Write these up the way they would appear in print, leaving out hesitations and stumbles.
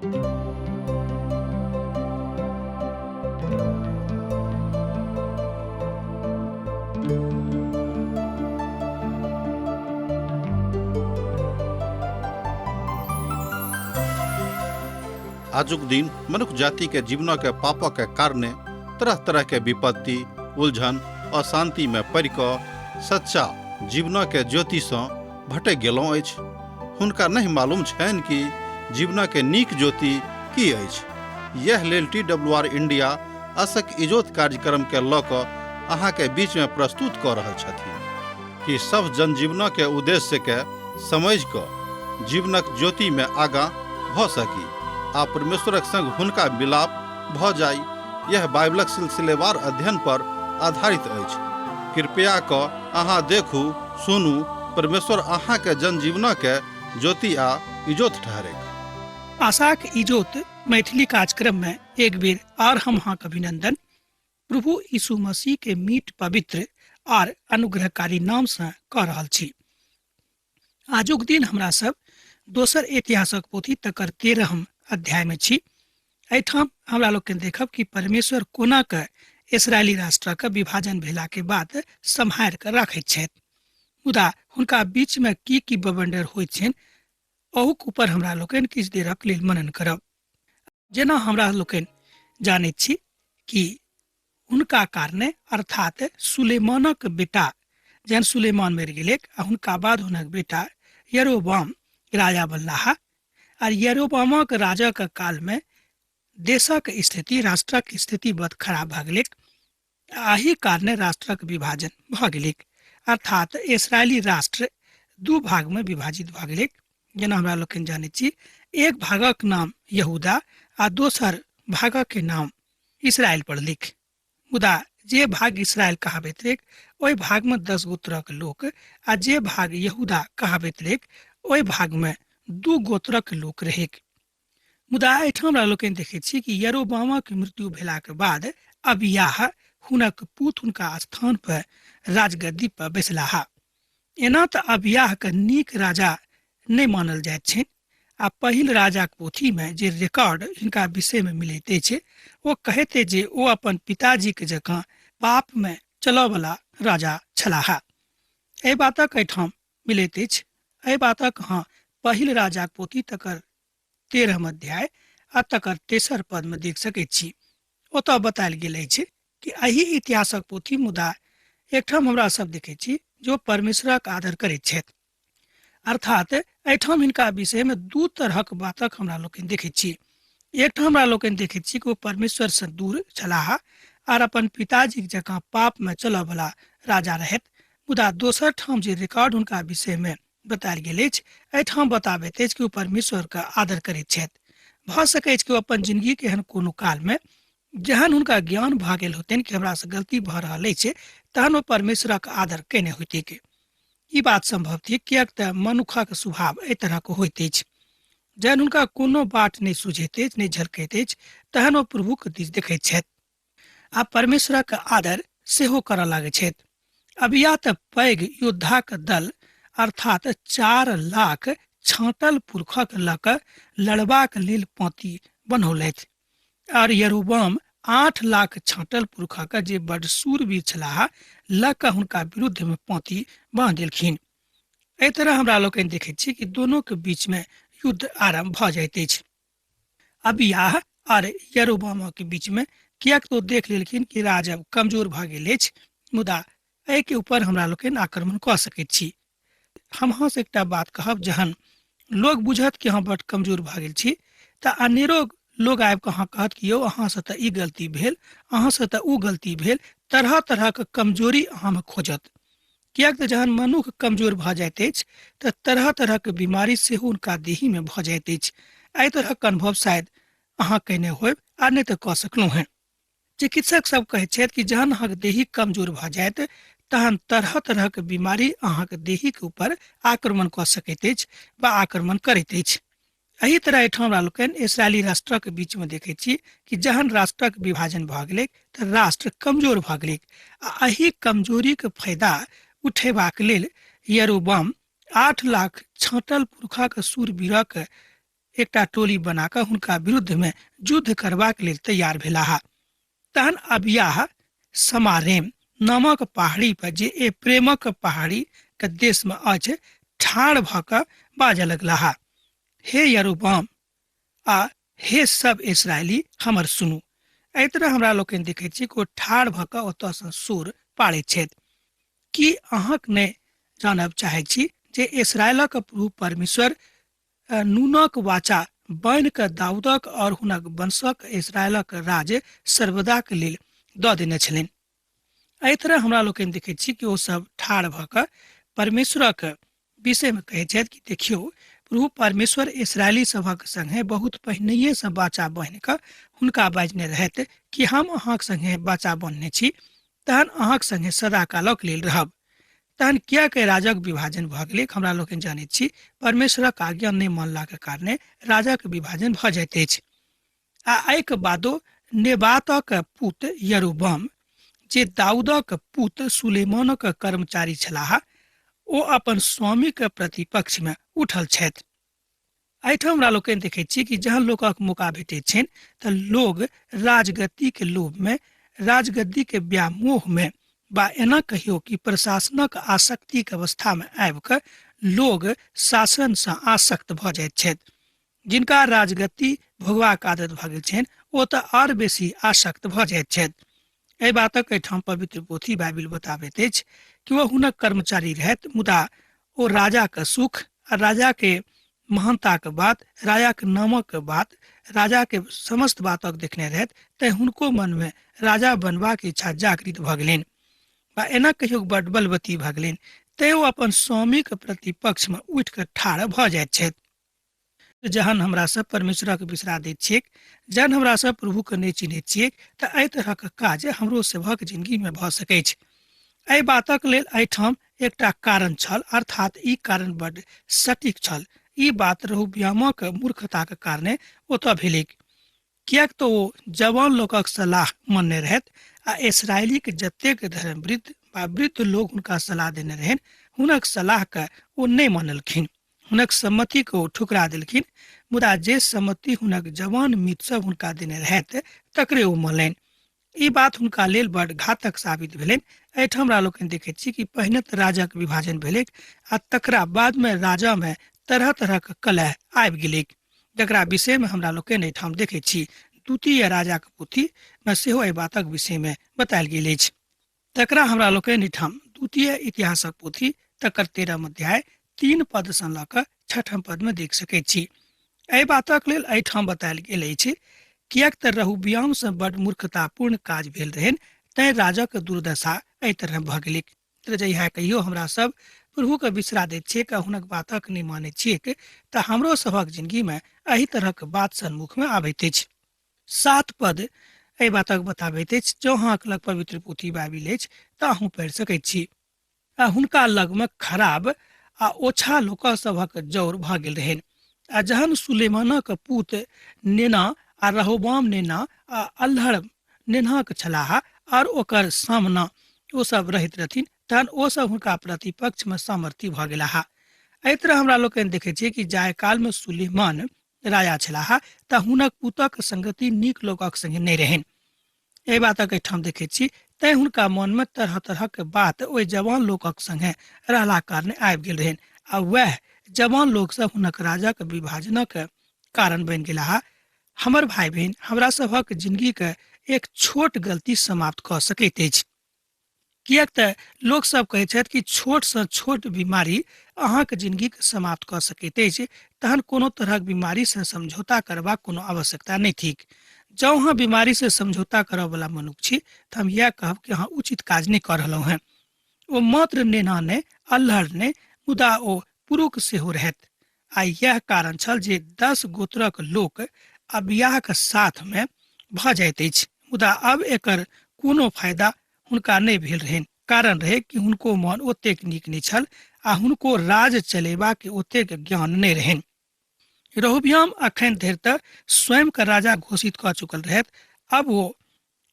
आजुक दिन मनुख जाति के जीवनक के पापक के कारणे तरह तरह के विपत्ति, उलझन, अशांति में पड़ि कऽ सच्चा जीवनक के ज्योति सँ भटकि गेलहुँ अछि। हुनका नहि मालूम छनि कि जीवनक के नीक ज्योति की अछि। यैह लेल टी डब्ल्यू आर इंडिया असक इजोत कार्यक्रम के लऽ कऽ अहाँ के बीच में प्रस्तुत कऽ रहल छथिन कि सभ जनजीवनक के उद्देश्य के समझि कऽ जीवनक ज्योति में आगाँ भऽ सकी आ परमेश्वरक संग हुनका मिलाप भऽ जाइ। यह बाइबलक सिलसिलेवार अध्ययन पर आधारित अछि। कृपया कऽ अहाँ देखू, सुनू, परमेश्वर अहाँ के जनजीवनक के ज्योति आ इजोत ठहरेक। आशाक इजोत मैथिली कार्यक्रम में एक बेर आर हम अहाँ के अभिनंदन प्रभु यीशु मसीह के मीठ पवित्र आर अनुग्रहकारी नाम से कऽ रहल छी। आजुक दिन हमरा सब दोसर इतिहासक पोथी तकर 13 अध्याय में छी। एहिठाम हमरा लोकनि देखब कि परमेश्वर कोना के इसराइली राष्ट्र के विभाजन भेला के बाद सम्हारि के राखैत छथि, मुदा हुनका बीच में की की बवंडर होइत छनि अहुक ऊपर हमरा लोकनि किछु देरक लेल मनन करब। जेना हमरा लोकनि जानैत छी कि हुनका कारणे अर्थात सुलेमानक बेटा, जहन सुलेमान मरि गेलैक आ हुनका बाद हुनक बेटा यरोबाम राजा बनलाह, आर यरोबामक राजाक काल में देशक स्थिति, राष्ट्रक स्थिति बड खराब भऽ गेलैक। एहि कारणे राष्ट्रक विभाजन भऽ गेलैक, अर्थात इसराइली राष्ट्र दू भाग में विभाजित भऽ गेलैक। जेना हमरा लोकनि जानैत छी, एक भागक नाम यहूदा आ दोसर भागक के नाम इसराइल पड़लैक। मुदा जे भाग इसराइल कहाबैत रहैक ओहि भाग में 10 गोत्रक लोक आ जे भाग यहूदा कहाबैत रहैक ओहि भाग में 2 गोत्रक लोक रहैक। मुदा एहिठाम हमरा लोकनि देखैत छी कि यरोबामक मृत्यु भेलाक बाद अबियाह हुनक पुत हुनका स्थान पर राजगद्दी पर बैसलाह। एना तऽ अबियाह के नीक राजा नहि मानल जाइत छनि आ पहिल राजाक पोथी में जे रिकॉर्ड हिनका विषय में मिलैत अछि ओ कहैत अछि जे ओ अपन पिताजी के जकाँ पाप में चलऽवला राजा छलाह। एहि बातक एहिठाम मिलैत अछि। एहि बातक अहाँ पहिल राजाक पोथी तकर 13 अध्याय आ तकर 3 पद में देख सकैत छी। ओतऽ बतायल गेल अछि कि एहि इतिहासक पोथी मुदा एकठाम हमरा सब देखैत छी जो परमेश्वरक आदर करैत छथि, अर्थात एहिठाम हिनका विषय में दू तरहक बातक हमरा लोकनि देखैत छी। एकठाम हमरा लोकनि देखैत छी कि ओ परमेश्वर से दूर छलाह आर अपन पिताजी जकाँ पाप में चलऽवला राजा रहथि, मुदा दोसर ठाम जे रिकॉर्ड हुनका विषय में बतायल गेल अछि एहिठाम बताबैत अछि कि ओ परमेश्वर के आदर करैत छथि। भऽ सकैत अछि कि ओ अपन जिंदगी के एहन कोनो काल में जहन हुनका ज्ञान भऽ गेल होतनि कि हमरा से गलती भऽ रहल अछि तहन ओ परमेश्वरक आदर केने होइतिक। ई बात संभव थिक किएक तऽ मनुखक स्वभाव एहि तरहक होइत अछि। जहन हुनका कोनो बाट नहि सुझैत अछि, नहि झलकैत अछि, तहन ओ प्रभुक दिस देखैत छथि आ परमेश्वरक आदर सेहो करऽ लागैत छथि। अबिया तऽ पैघ योद्धाक दल अर्थात 4 लाख छाँटल पुरखक लऽ कऽ लड़बाक लेल पाँति बनौलथि आर यरोबाम 8 लाख छाँटल पुरखक जे बड शूरवीर छलाह लऽ कऽ हुनका विरुद्ध में पाँति बाँध देलखिन। एहि तरह हमरा लोकनि देखैत छी कि दोनों के बीच में युद्ध आरंभ भऽ जाइत अछि। अबियाह आर यरोबाम के बीच में, किएक तऽ ओ देख लेलखिन कि राज अब कमजोर भऽ गेल अछि, मुदा एहि के ऊपर हमरा लोकनि आक्रमण कऽ सकैत छी। हम अहाँ से एकटा बात कहब, जहन लोग बुझत कि अहाँ बड कमजोर भऽ गेल छी तऽ अनेरो लोग आबि कऽ अहाँ कहत कि यौ अहाँ से तऽ ई गलती भेल, अहाँ से तऽ ओ गलती भेल, तरह तरह के कमजोरी अहाँ में खोजत। किएक तऽ जहन मनुख कमजोर भऽ जाइत अछि तऽ तरह तरह के बीमारी सेहो हुनका देही में भऽ जाइत अछि। एहि तरहक अनुभव शायद अहाँ कयने होयब आ नहि तऽ कऽ सकलहुँ हेँ। चिकित्सक सब कहैत छथि कि जहन अहाँके देही कमजोर भऽ जायत तहन तरह तरह के बीमारी अहाँके देही के ऊपर आक्रमण कऽ सकैत अछि वा आक्रमण करैत अछि। एहि तरह एहिठाम हमरा लोकनि इसराइली राष्ट्रक बीच में देखैत छी कि जहन राष्ट्रक विभाजन भऽ गेलैक तऽ राष्ट्र कमजोर भऽ गेलैक आ एहि कमजोरीके फायदा उठेबाक लेल यरोबाम 8 लाख छाँटल पुरखाक शूरवीरक एकटा टोली बना कऽ हुनका विरुद्धमे युद्ध करबाक लेल तैयार भेलाह। तहन अबियाह समारेम नामक पहाड़ी पर, जे ए प्रेमक पहाड़ी के देश में अछि, ठाढ़ भऽ कऽ बाजऽ लगलाह, हे यरूबाम आ हे सब इसराइली, हमर सुनू। एहि तरह हमरा लोकनि देखैत छी कि ओ ठाढ़ भऽ कऽ ओतऽसँ सुर पाड़ैत छथि। की अहाँक नहि जानब चाहैत छी जे इसराइलक प्रभु परमेश्वर नूनक वाचा बान्हि कऽ दाऊदक और हुनक वंशक इसराइलक राज सर्वदाक लेल दऽ देने छलनि? एहि तरह हमरा लोकनि देखैत छी कि ओ सब ठाढ़ भऽ कऽ परमेश्वरक विषयमे कहैत छथि कि देखियौ, प्रभु परमेश्वर इसराइली सभक संगे बहुत पहिनहिएसँ वाचा बान्हि कऽ हुनका बाजने रहथि कि हम अहाँक संगे वाचा बान्हने छी, तहन अहाँक संगे सदा कालक लेल रहब। तहन किएक राजक विभाजन भऽ गेलै? हमरा लोकनि जानैत छी, परमेश्वरक आज्ञा नहि मानलाक कारणे राजाक विभाजन भऽ जाइत अछि। आ एहिके बादो नेबातक पुत यरूबम, जे दाऊदक पुत सुलेमानक कर्मचारी छलाह, ओ अपन स्वामीक प्रतिपक्षमे उठल छथि। एहिठाम हमरा लोकनि देखैत छी कि जहन लोकक मौका भेटैत छनि तऽ लोग राजगद्दीके लोभमे, राजगद्दीके व्यामोहमे, बा एना कहियो कि प्रशासनक आसक्तिक अवस्थामे आबि कऽ लोग शासनसँ आसक्त भऽ जाइत छथि। जिनका राजगद्दी भोगबाक आदत भऽ गेल छनि ओ तऽ आर बेसी आसक्त भऽ जाइत छथि। एहि बातक एहिठाम पवित्र पोथी बाइबिल बताबैत अछि कि ओ हुनक कर्मचारी रहथि, मुदा ओ राजाक सुख आ राजाके महानताक बात, राजाक नामक बात, राजाके समस्त बातक देखने रहथि, तैं हुनको मनमे राजा बनबाक इच्छा जागृत भऽ गेलनि, बा एना कहियो बड बलवती भऽ गेलनि, तैं ओ अपन स्वामीक प्रतिपक्षमे उठि कऽ ठाढ़ भऽ जाइत छथि। जहन हमरा सब परमेश्वरक बिसरा दैत छियैक, जहन हमरा सब प्रभुके नहि चिन्हैत छियैक, तऽ एहि तरहक काज हमरो सभक जिंदगीमे भऽ सकैछ। एहि बातक लेल एहिठाम एकटा कारण छल, अर्थात ई कारण बड्ड सटीक छल। ई बात रहूबियामक मूर्खताक कारणे ओतऽ भेलैक, किएक तऽ ओ जवान लोकक सलाह मानने रहथि आ इसराइलीक जतेक धर्मवृद्ध वा वृद्ध लोक हुनका सलाह देने रहनि, हुनक सलाहके ओ नहि मानलखिन। हुनक सम्मतिके ओ ठुकरा देलखिन, मुदा जे सम्मति हुनक जवान मित्र सब हुनका देने रहथि तकरे ओ मानलनि। ई बात हुनका लेल बड घातक साबित भेलनि। एहिठाम हमरा लोकनि देखैत छी कि पहिने तऽ राजाक विभाजन भेलैक आ तकरा बादमे राजामे तरह तरहक कलह आबि गेलैक, जकरा विषयमे हमरा लोकनि एहिठाम देखैत छी। द्वितीय राजाक पोथीमे सेहो एहि बातक विषयमे बतायल गेल अछि। तकरा हमरा लोकनि एहिठाम द्वितीय इतिहासक पोथी तकर 13 अध्याय 3 पदसँ लऽ कऽ 6 पदमे देख सकैत छी। एहि बातक लेल एहिठाम बतायल गेल अछि, किएक तऽ रहूबियामसँ बड मूर्खतापूर्ण काज भेल रहनि, तैं राजक दुर्दशा एहि तरह भऽ गेलैक। तऽ जहिया कहियो हमरा सब प्रभुके बिसरा दैत छियैक आ हुनक बातक नहि मानैत छियैक, तऽ हमरो सभक जिंदगीमे एहि तरहक बात सन्मुखमे आबैत अछि। 7 पद एहि बातक बताबैत अछि। जँ अहाँक लग पवित्र पोथी बाइबिल अछि तऽ अहूँ पढ़ि सकैत छी। आ हुनका लगमे खराब आ ओछा लोक सभक जौर भऽ गेल रहनि। आ जहन सुलेमानक पूत नेना आ रहोबाम नेना आ अल्हड़ नेनाक छलाह और ओकर सामना ओ सब रहैत रहथिन, तहन ओ सब हुनका प्रतिपक्षमे सामर्थ्य भऽ गेलाह। एहि तरह हमरा लोकनि देखै छियै कि जाय कालमे सुलेमान राजा छलाह तऽ हुनक पुतक संगति नीक लोकक संगे नहि रहनि। एहि बातक एहिठाम देखैत छी, तैं हुनका मनमे तरह तरहक बात ओहि जवान लोकक संगे रहला कारणे आबि गेल रहनि आ वएह जवान लोक सब हुनक राजाक विभाजनक कारण बनि गेलाह। हमर भाई बहिन, हमरा सभक जिंदगीके एक छोट गलती समाप्त कऽ सकैत अछि, किएक तऽ लोक सब कहै छथि कि छोटसँ छोट बीमारी अहाँके जिंदगीके समाप्त कऽ सकैत अछि, तहन कोनो तरहक बीमारीसँ समझौता करबाक कोनो आवश्यकता नहि थिक। जँ अहाँ बीमारीसँ समझौता करऽवला मनुष्य छी तऽ हम इएह कहब कि अहाँ उचित काज नहि कऽ रहलहुँ हेँ। ओ मात्र नेना नहि, अल्हड़ नहि, मुदा ओ पुरुष सेहो रहथि आ इएह कारण छल जे 10 गोत्रक लोक अबियाहक साथमे भऽ जाइत अछि। मुदा अब एकर कोनो फायदा हुनका नहि भेल रहनि। कारण रहै कि हुनको मन ओतेक नीक नहि छल आ हुनको राज चलेबाक ओतेक ज्ञान नहि रहनि। रहुबियाम अखन धरि तऽ स्वयंके राजा घोषित कऽ चुकल रहथि। अब ओ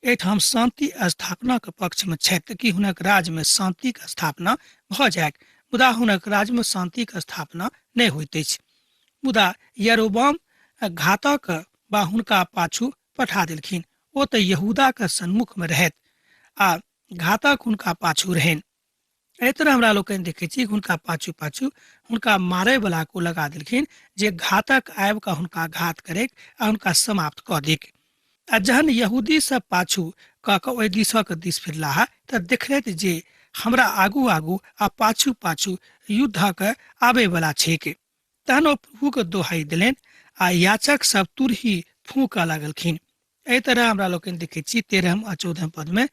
एहिठाम शान्ति स्थापनाक पक्षमे छथि कि हुनक राज्यमे शान्तिक स्थापना भऽ जाय, मुदा हुनक राज्यमे शान्तिक स्थापना नहि होइत अछि। मुदा यरोबाम घातक बा हुनका पाछू पठा देलखिन। ओ तऽ यहूदाके सन्मुखमे रहैत आ घातक हुनका पाछू रहनि। एहि तरह हमरा लोकनि देखै छी हुनका पाछू पाछू हुनका मारैवला को लगा देलखिन जे घातक आबि कऽ हुनका घात करैक आ हुनका समाप्त कऽ दैक। आ जहन यहूदी सब पाछू कऽ कऽ ओहि दिशक दिस फिरलाह तऽ देखलथि जे हमरा आगू आगू आ पाछू पाछू युद्धक आबैवला छैक। तहन ओ प्रभुके दोहाइ देलनि आ याचक सब तुरही फूकऽ लगलखिन। एहि तरह हमरा लोकनि देखै छी 13 आ 14 पदमे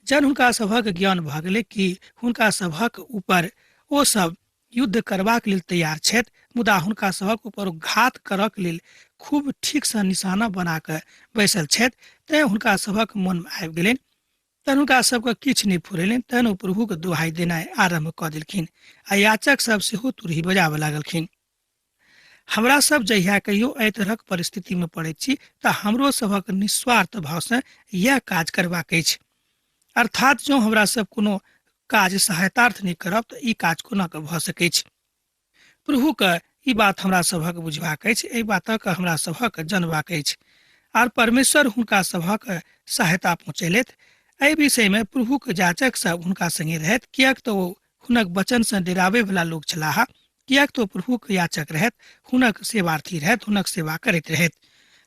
जहन हुनका सभक ज्ञान भऽ गेलै कि हुनका सभक ऊपर ओ सब युद्ध करबाक लेल तैयार छथि, मुदा हुनका सभक ऊपर घात करक लेल खूब ठीकसँ निशाना बना कऽ बैसल छथि, तैँ हुनका सभक मनमे आबि गेलनि। तहन हुनका सबके किछु नहि फुरेलनि, तहन ओ प्रभुके दोहाइ देनाइ आरम्भ कऽ देलखिन आ याचक सब सेहो तुरही बजाबऽ लागलखिन। हमरा सब जहिया कहियो एहि तरहक परिस्थितिमे पड़ैत छी तऽ हमरो सभक निस्वार्थ भावसँ इएह काज करबाक अछि। अर्थात जँ हमरा सब कोनो काज सहायतार्थ नहि करब तऽ ई काज कोना कऽ भऽ सकैछ। प्रभुके ई बात हमरा सभक बुझबाक अछि, एहि बातक हमरा सभक जनबाक अछि आर परमेश्वर हुनका सभक सहायता पहुँचेलथि। एहि विषयमे प्रभुक जाचक सब हुनका संगे रहथि, किएक तऽ ओ हुनक वचनसँ डराबैवला लोक छलाह, किएक तऽ ओ प्रभुक याचक रहथि, हुनक सेवार्थी रहथि, हुनक सेवा करैत रहथि।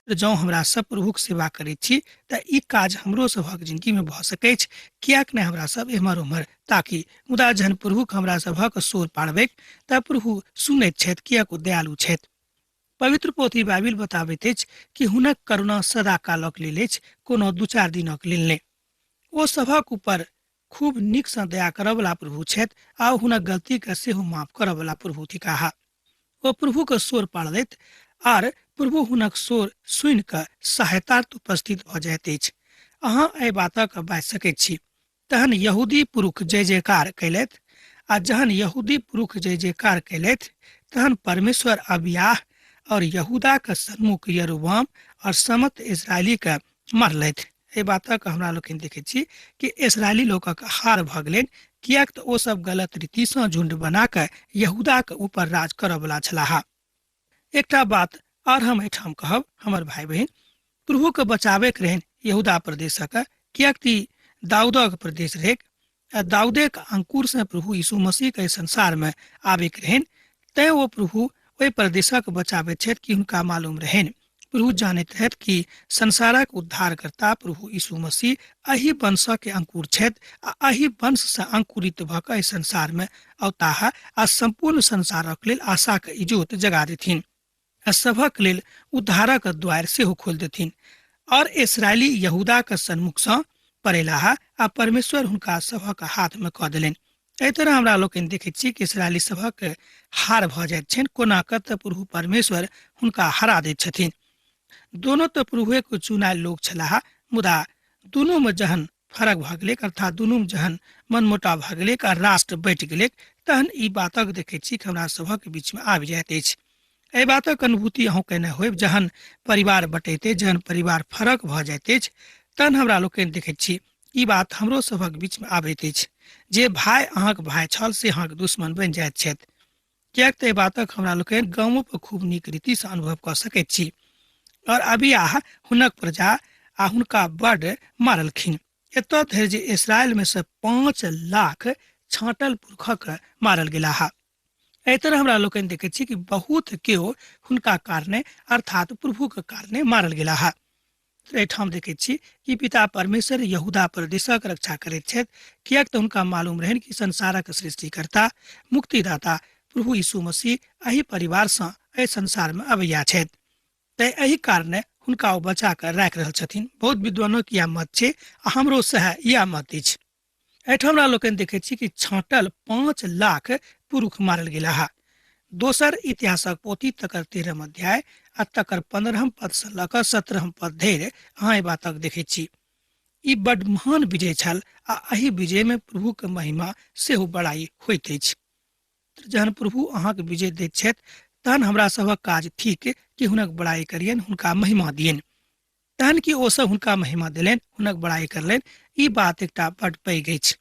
जँ हमरा सब प्रभुक सेवा करैत छी तऽ ई काज हमरो सभक जिंदगीमे भऽ सकैछ, किएक नहि हमरा सब एम्हर ओम्हर ताकी। मुदा जहन प्रभुक हमरा सभक शोर पाड़बैक तऽ प्रभु सुनैत छथि, किएक ओ दयालु छथि। पवित्र पोथी बाइबिल बताबैत अछि कि हुनक करुणा सदा कालक लेल अछि, कोनो दू चारि दिनक लेल नहि। ओ सभक ऊपर खूब नीकसँ दया करऽवला प्रभु छथि आ हुनक गलतीके सेहो माफ करऽवला प्रभु थिकाह। ओ प्रभुके शोर पाड़लथि आर प्रभु हुनक शोर सुनि कऽ सहायतार्थ उपस्थित भऽ जाइत अछि। अहाँ एहि बातक बाजि सकैत छी। तहन यहूदी पुरुष जय जयकार कयलथि आ जहन यहूदी पुरुष जय जयकार कयलथि तहन परमेश्वर अबियाह और यहूदाके सन्मुख यरूबाम और समस्त इस्राएलीके मारलथि। एहि बातक हमरा लोकनि देखै छी कि इसराइली लोकक हार भऽ गेलनि, किएक तऽ ओ सब गलत रीतिसँ झुंड बना कऽ यहूदाक ऊपर राज करऽवला छलाह। एकटा बात आर हम एहिठाम कहब हमर भाई बहिन, प्रभुके बचाबैके रहनि यहूदा प्रदेशक, किएक तऽ दाऊदक प्रदेश रहैक आ दाऊदेक अंकुरसँ प्रभु यीशु मसीहके एहि संसारमे आबैके रहनि, तैँ ओ प्रभु ओहि प्रदेशक बचाबैत छथि कि हुनका मालूम रहनि। प्रभु जानैत रहथि कि संसारक उद्धारकर्ता प्रभु यीशु मसीह एहि वंशक अंकुर छथि आ एहि वंशसँ अंकुरित भऽ कऽ एहि संसारमे अवताह आ सम्पूर्ण संसारक लेल आशाक इजोत जगा देथिन आ सभक लेल उद्धारक द्वार सेहो खोलि देथिन। और इसराइली यहूदाक सन्मुखसँ पड़ेलाह आ परमेश्वर हुनका सभक हाथमे कऽ देलनि। एहि तरह हमरा लोकनि देखैत छी कि इसराइली सभक हार भऽ जाइत छनि, कोना कऽ तऽ प्रभु परमेश्वर हुनका हरा दैत छथिन। दोनो तऽ प्रभुएक चुनायल लोक छलाह, मुदा दुनूमे जहन फरक भऽ गेलैक, अर्थात दुनूमे जहन मनमुटाव भऽ गेलैक आ राष्ट्र बँटि गेलैक, तहन ई बातक देखैत छी कि हमरा सभक बीचमे आबि जाइत अछि। एहि बातक अनुभूति अहूँ केने होयब, जहन परिवार बँटैत अछि, जहन परिवार फरक भऽ जाइत अछि, तहन हमरा लोकनि देखैत छी ई बात हमरो सभक बीचमे आबैत अछि। जे भाय अहाँक भाय छल से अहाँक दुश्मन बनि जाइत छथि, किएक तऽ एहि बातक हमरा लोकनि गामो पर खूब नीक रीतिसँ अनुभव कऽ सकैत छी। और अबियाह हुनक प्रजा आ हुनका बड्ड मारलखिन, एतऽ धरि जे इसराइलमे सँ 5 लाख छाँटल पुरखक मारल गेलाह। एहि तरह हमरा लोकनि देखैत छी कि बहुत केओ हुनका कारणे अर्थात प्रभुक कारणे मारल गेलाह। एहिठाम देखैत छी कि पिता परमेश्वर यहूदा प्रदेशक रक्षा करैत छथि, किएक तऽ हुनका मालूम रहनि कि संसारक सृष्टिकर्ता मुक्तिदाता प्रभु यीशु मसीह एहि परिवारसँ एहि संसारमे अबैया छथि, तैँ एहि कारणे हुनका ओ बचा कऽ राखि रहल छथिन। बहुत विद्वानक इएह मत छै आ हमरो सएह इएह मत अछि। एहिठाम हमरा लोकनि देखैत छी कि छाँटल 5 लाख पुरुष मारल गेलाह। दोसर इतिहासक पोथी तकर 13 अध्याय आ तकर 15 पदसँ लऽ कऽ 17 पद धरि अहाँ एहि बातक देखैत छी। ई बड महान विजय छल आ एहि विजयमे प्रभुक महिमा सेहो बड़ाई होइत अछि। जहन प्रभु अहाँके विजय दैत छथि तहन हमरा सभक काज थिक कि हुनक बड़ाई करियनि, हुनका महिमा दियनि। तहन कि ओ सब हुनका महिमा देलनि, हुनक बड़ाई करलनि। ई बात एकटा बड पैघ अछि।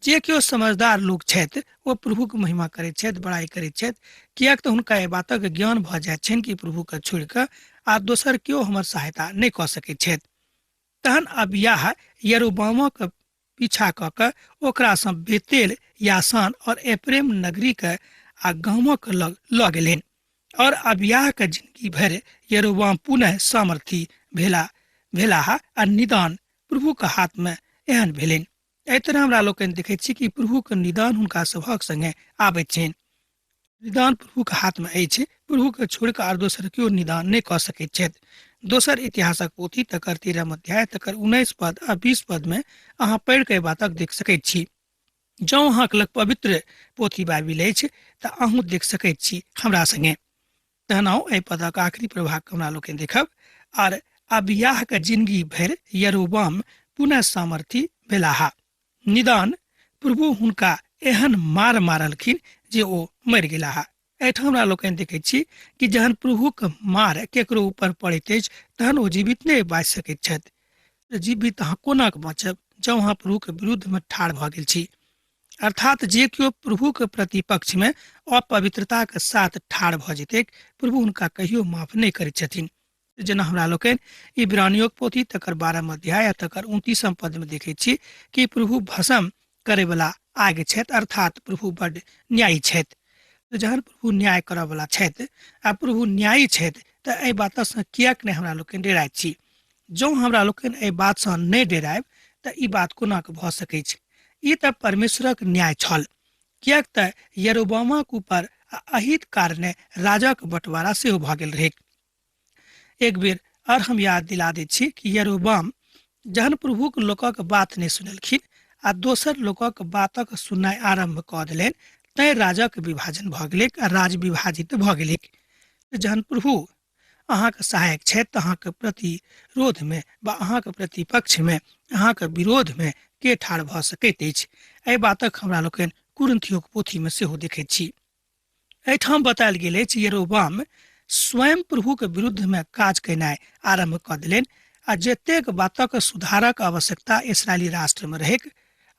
जे केओ समझदार लोक छथि ओ प्रभुके महिमा करैत छथि, बड़ाइ करैत छथि, किएक तऽ हुनका एहि बातक ज्ञान भऽ जाइत छनि कि प्रभुके छोड़ि कऽ आ दोसर केओ हमर सहायता नहि कऽ सकैत छथि। तहन अबियाह यरोबामक पीछा कऽ कऽ ओकरासँ बेतेल, यासान और एप्रेम नगरीके आ गामक लग लऽ गेलनि। और अबियाहके जिंदगी भरि यरोबाम पुनः सामर्थी भेलाह आ निदान प्रभुके हाथमे एहन भेलनि। एहि तरह हमरा लोकनि देखैत छी कि प्रभुके निदान हुनका सभक संगे आबैत छनि। निदान प्रभुके हाथमे अछि, प्रभुके छोड़ि कऽ आर दोसर केओ निदान नहि कऽ सकैत छथि। दोसर इतिहासक पोथी तकर 13 अध्याय तकर 19 पद आ 20 पदमे अहाँ पढ़ि कऽ एहि बातक देख सकैत छी। जँ अहाँके लग पवित्र पोथी बाइबिल अछि तऽ अहूँ देख सकैत छी हमरा संगे। तहन आउ एहि पदक आखिरी प्रभाग हमरा लोकनि देखब। आर अबियाहके जिंदगी भरि यरोबाम पुनः सामर्थी भेलाह। निदान प्रभु हुनका एहन मार मारलखिन जे ओ मरि गेलाह। एहिठाम हमरा लोकनि देखैत छी कि जहन प्रभुके मार केकरो ऊपर पड़ैत अछि तहन ओ जीवित नहि बाँचि सकैत छथि। जीवित अहाँ कोना कऽ बाँचब जँ अहाँ प्रभुके विरुद्धमे ठाढ़ भऽ गेल छी। अर्थात जे केओ प्रभुके प्रतिपक्षमे अपवित्रताके साथ ठाढ़ भऽ जेतैक प्रभु हुनका कहियो माफ नहि करैत छथिन। जेना हमरा लोकनि इब्रानियोक पोथी तकर 12 अध्याय आ तकर 29 पदमे देखैत छी कि प्रभु भस्म करैवला आगि छथि, अर्थात प्रभु बड्ड न्यायी छथि। जहन प्रभु न्याय करऽवला छथि आ प्रभु न्यायी छथि तऽ एहि बातसँ किएक नहि हमरा लोकनि डेराइत छी? जँ हमरा लोकनि एहि बातसँ नहि डेरायब तऽ ई बात कोना कऽ भऽ सकैछ? ई तऽ परमेश्वरक न्याय छल, किएक तऽ यरोबामक ऊपर अहित कारणे राजाक बँटवारा सेहो भऽ गेल रहैक। एक बेर और हम याद दिला दै छी कि यरोबाम जहन प्रभुक लोकक बात नहि सुनलखिन आ दोसर लोकक बातक सुननाइ आरम्भ कऽ देलनि तैं राजक विभाजन भऽ गेलैक आ राज विभाजित भऽ गेलैक। जहन प्रभु अहाँके सहायक छथि तऽ अहाँके प्रतिरोधमे वा अहाँके प्रतिपक्षमे अहाँके विरोधमे के ठाढ़ भऽ सकैत अछि? एहि बातक हमरा लोकनि कुरिन्थियोक पोथीमे सेहो देखैत छी। एहिठाम बतायल गेल अछि यरोबाम स्वयं प्रभुके विरुद्धमे काज केनाइ आरम्भ कऽ देलनि आ जतेक बातक सुधारक आवश्यकता इसराइली राष्ट्रमे रहैक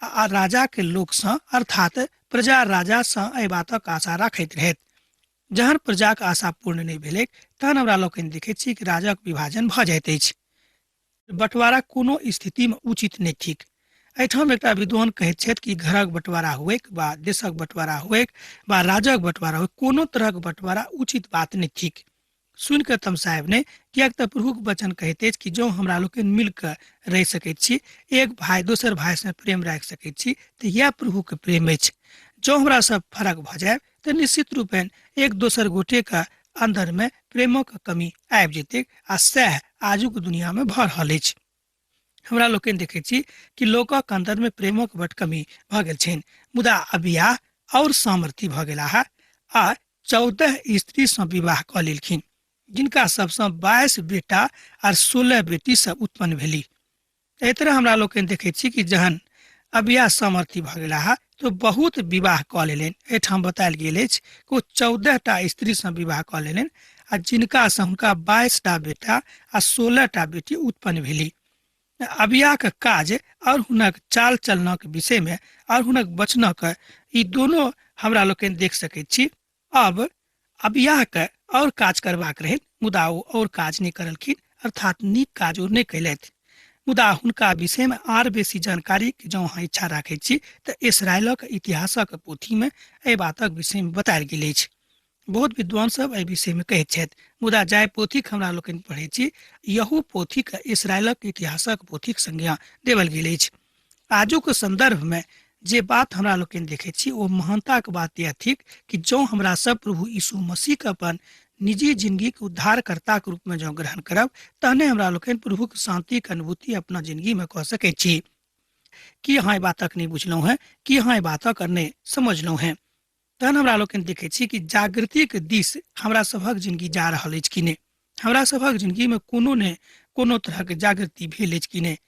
आ राजाके लोकसँ अर्थात प्रजा राजासँ एहि बातक आशा राखैत रहैत। जहन प्रजाक आशा पूर्ण नहि भेलैक तहन हमरा लोकनि देखैत छी कि राजाक विभाजन भऽ जाइत अछि। बँटवारा कोनो स्थितिमे उचित नहि थिक। एहिठाम एकटा विद्वान कहैत छथि कि घरक बँटवारा हुएक वा देशक बँटवारा हुएक वा राजक बँटवारा हुएक, कोनो तरहक बँटवारा उचित बात नहि थिक। सुनि कऽ तमसायब नहि, किएक तऽ प्रभुक वचन कहैत अछि कि जँ हमरा लोकनि मिल कऽ रहि सकैत छी, एक भाय दोसर भायसँ प्रेम राखि सकैत छी, तऽ इएह प्रभुके प्रेम अछि। जँ हमरा सब फरक भऽ जाय तऽ निश्चित रूपेण एक दोसर गोटेके अन्दरमे प्रेमक कमी आबि जेतैक आ सएह आजुक दुनियामे भऽ रहल अछि। हमरा लोकनि देखैत छी कि लोकक अन्दरमे प्रेमक बड कमी भऽ गेल छनि, मुदा अबियाह और सामर्थी भऽ गेलाह आ 14 स्त्रीसँ विवाह कऽ लेलखिन, जिनका सबसँ 22 बेटा आर 16 बेटी सब उत्पन्न भेली। एहि तरह हमरा लोकनि देखैत छी कि जहन अबियाह सामर्थी भऽ गेलाह तऽ बहुत विवाह कऽ लेलनि। एहिठाम बतायल गेल अछि कि ओ 14टा स्त्रीसँ विवाह कऽ लेलनि आ जिनकासँ हुनका 22टा बेटा आ 16टा बेटी उत्पन्न भेली। अबियाहके काज और हुनक चाल चलनक विषयमे और हुनक वचनक ई दोनो हमरा लोकनि देख सकैत छी। अब अबियाहके और काज करबाक रहनि, मुदा ओ और काज नहि करलखिन, अर्थात नीक काज ओ नहि कयलथि। मुदा हुनका विषयमे आर बेसी जानकारी जँ अहाँ इच्छा राखैत छी तऽ इसराइलक इतिहासक पोथीमे एहि बातक विषयमे बतायल गेल अछि। बहुत विद्वान सब एहि विषयमे कहैत छथि, मुदा जाहि पोथीक हमरा लोकनि पढ़ैत छी यहू पोथीक इसराइलक इतिहासक पोथीक संज्ञा देवल गेल अछि। आजुक सन्दर्भमे जे बात हमरा लोकनि देखैत छी ओ महानताक बात यह थिक कि जँ हमरा सब प्रभु यीशु मसीहके अपन निजी जिंदगीक उद्धारकर्ताक रूपमे जँ ग्रहण करब तहने हमरा लोकनि प्रभुक शान्तिक अनुभूति अपना जिंदगीमे कऽ सकैत छी। की अहाँ एहि बातक नहि बुझलहुँ हेँ? की अहाँ एहि बातक नहि समझलहुँ हेँ? तहन हमरा लोकनि देखै छी कि जागृतिक दिस हमरा सभक जिंदगी जा रहल अछि कि नहि। हमरा सभक जिंदगीमे कोनो ने कोनो तरहक जागृति भेल अछि कि नहि।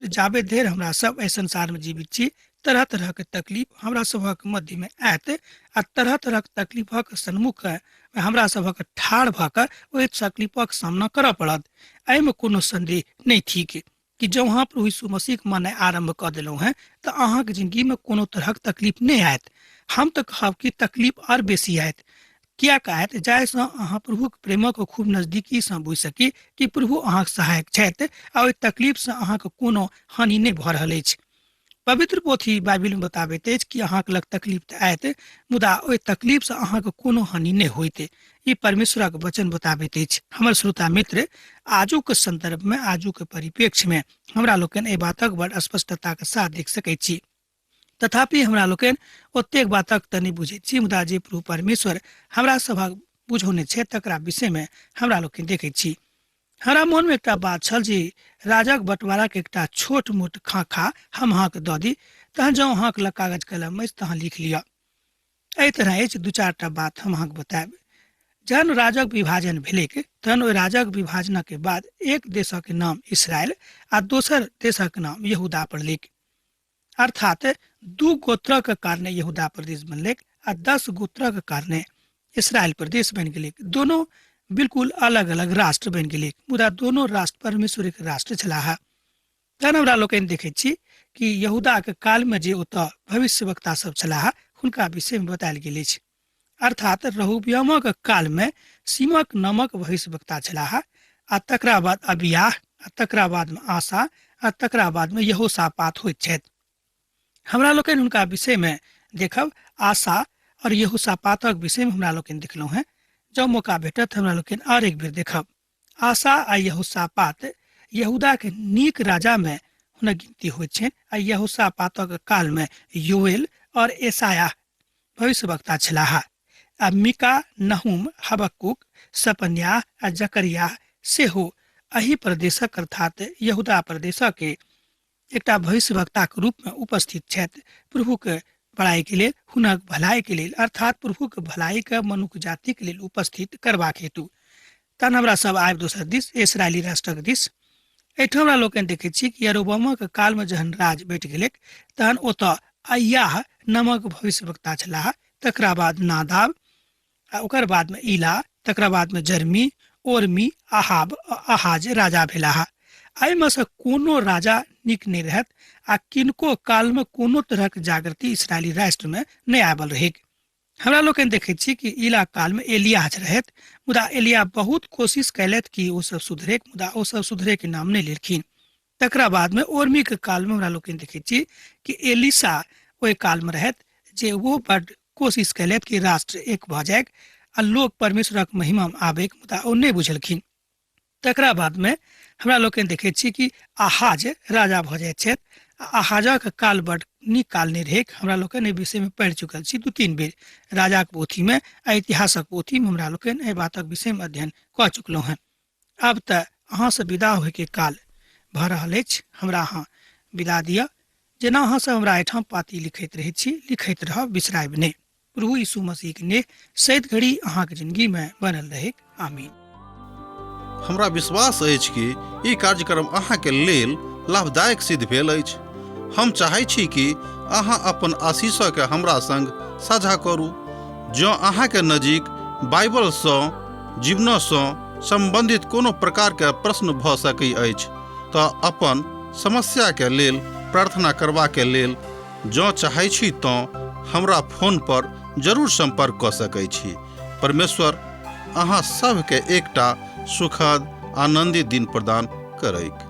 जाबे धरि हमरा सब एहि संसारमे जीवित छी तरह तरहक तकलीफ हमरा सभक मध्यमे आयत आ तरह तरहक तकलीफक सन्मुख हमरा सभक ठाढ़ भऽ कऽ ओहि तकलीफक सामना करऽ पड़त, एहिमे कोनो सन्देह नहि थिक। कि जँ अहाँ प्रभु यीशु मसीहके माननाइ आरम्भ कऽ देलहुँ हेँ तऽ अहाँके जिन्दगीमे कोनो तरहक तकलीफ नहि आयत। हम तऽ कहब कि तकलीफ आर बेसी आयत। किएक आयत? जाहिसँ अहाँ प्रभुक प्रेमक खूब नजदीकीसँ बुझि सकी कि प्रभु अहाँके सहायक छथि आ ओहि तकलीफसँ अहाँके कोनो हानि नहि भऽ रहल अछि। पवित्र पोथी बाइबिलमे बताबैत अछि कि अहाँके लग तकलीफ तऽ आयत, मुदा ओहि तकलीफसँ अहाँके कोनो हानि नहि होइत। ई परमेश्वरक वचन बताबैत अछि। हमर श्रोता मित्र, आजुक सन्दर्भमे, आजुक परिप्रेक्ष्यमे हमरा लोकनि एहि बातक बड़ स्पष्टताके साथ देख सकैत छी। तथापि हमरा लोकनि ओतेक बातक तऽ नहि बुझैत छी, मुदा जे प्रभु परमेश्वर हमरा सभक बुझौने छथि तकरा विषयमे हमरा लोकनि देखैत छी। हमरा मोनमे एकटा बात छल जे राजाक बँटवाराक एकटा छोट मोट खाँखा हम अहाँके दऽ दी, तहन जँ अहाँके लग कागज कलम अछि तहन लिख लिअ। एहि तरह अछि, दू चारिटा बात हम अहाँके बतायब। जहन राजक विभाजन भेलैक तहन ओहि राजक विभाजनक बाद एक देशक नाम इसराइल आ दोसर देशक नाम यहूदा पड़लैक। अर्थात 2 गोत्रक कारणे यहूदा प्रदेश बनलैक आ 10 गोत्रक कारणे इसराइल प्रदेश बनि गेलैक। दोनों बिल्कुल अलग अलग राष्ट्र बनि गेलैक, मुदा दोनों राष्ट्र परमेश्वरक राष्ट्र छलाह। तहन हमरा लोकनि देखैत छी कि यहूदाक कालमे जे ओतऽ भविष्यवक्ता सब छलाह हुनका विषयमे बतायल गेल अछि। अर्थात रहूबियामक कालमे सीमक नामक भविष्यवक्ता छलाह आ तकरा बाद अबियाह आ तकरा बादमे आशा आ तकरा बादमे यहोशापात होइत छथि। हमरा लोकनि हुनका विषयमे देखब। आशा और यहोशापातक विषयमे हमरा लोकनि देखलहुँ हेँ। जँ मौका भेटत हमरा लोकनि आओर एक बेर देखब। आशा आ यहोशापात यहूदाके नीक राजामे हुनक गिनती होइत छनि आ यहोशापातक कालमे योएल और एसाया भविष्यवक्ता छलाह आ मीका, नहूम, हबक्कूक, सपन्याह आ जकरियाह सेहो एहि प्रदेशक अर्थात यहूदा प्रदेशक एकटा भविष्यवक्ताक रूपमे उपस्थित छथि प्रभुक बड़ाइके लेल, हुनक भलाइके लेल, अर्थात प्रभुक भलाइके मनुख जातिक लेल उपस्थित करबाक हेतु। तहन हमरा सब आबि दोसर दिस इसराइली राष्ट्रक दिस। एहिठाम हमरा लोकनि देखैत छी कि यरोबामक कालमे जहन राज बैठ गेलैक तहन ओतऽ अय्याह नामक भविष्यवक्ता छलाह, तकरा बाद नादाब आ ओकर बादमे ईला, तकरा बादमे जर्मी, ओर्मी, अहाब, अहाज राजा भेलाह। एहिमे सँ कोनो राजा नीक नहि रहत आ किनको कालमे कोनो तरहक जागृति इसराइली राष्ट्रमे नहि आबल रहैक। हमरा लोकनि देखैत छी कि ईला कालमे एलियाह रहथि, मुदा एलिया बहुत कोशिश कयलथि कि ओ सब सुधरेक, मुदा ओ सब सुधरेके नाम नहि लेलखिन। तकरा बादमे ओर्मीके कालमे हमरा लोकनि देखैत छी कि एलिसा ओहि कालमे रहथि जे ओ बड्ड कोशिश कयलथि कि राष्ट्र एक भऽ जाय आ लोक परमेश्वरक महिमामे आबैक, मुदा ओ नहि बुझलखिन। तकरा बादमे हमरा लोकनि देखैत छी कि आहाज राजा भऽ जाइत छथि आ आहाजक काल बड्ड नीक काल नहि रहैक। हमरा लोकनि एहि विषयमे पढ़ि चुकल छी 2-3 बेर राजाक पोथीमे आ इतिहासक पोथीमे हमरा लोकनि एहि बातक विषयमे अध्ययन कऽ चुकलहुँ हेँ। आब तऽ अहाँसँ विदा होइके काल भऽ रहल अछि, हमरा अहाँ विदा दिअ। जेना अहाँ सब हमरा एहिठाम पाती लिखैत रहैत छी, लिखैत रहब, बिसरायब नहि। प्रभु यीशु मसीहके नेह सैत घड़ी अहाँके जिंदगीमे बनल रहैक। आमीन। हमरा विश्वास अछि कि ई कार्यक्रम अहाँके लेल लाभदायक सिद्ध भेल अछि। हम चाहै छी कि अहाँ अपन आशीषके हमरा संग साझा करू। जँ अहाँके नजीक बाइबलसँ जीवनसँ सम्बन्धित कोनो प्रकारके प्रश्न भऽ सकै अछि तऽ अपन समस्याके लेल प्रार्थना करबाके लेल जँ चाहै छी तँ हमरा फोन पर जरूर सम्पर्क कऽ सकै छी। परमेश्वर अहाँ सभके एकटा सुखद आनन्दित दिन प्रदान करैक।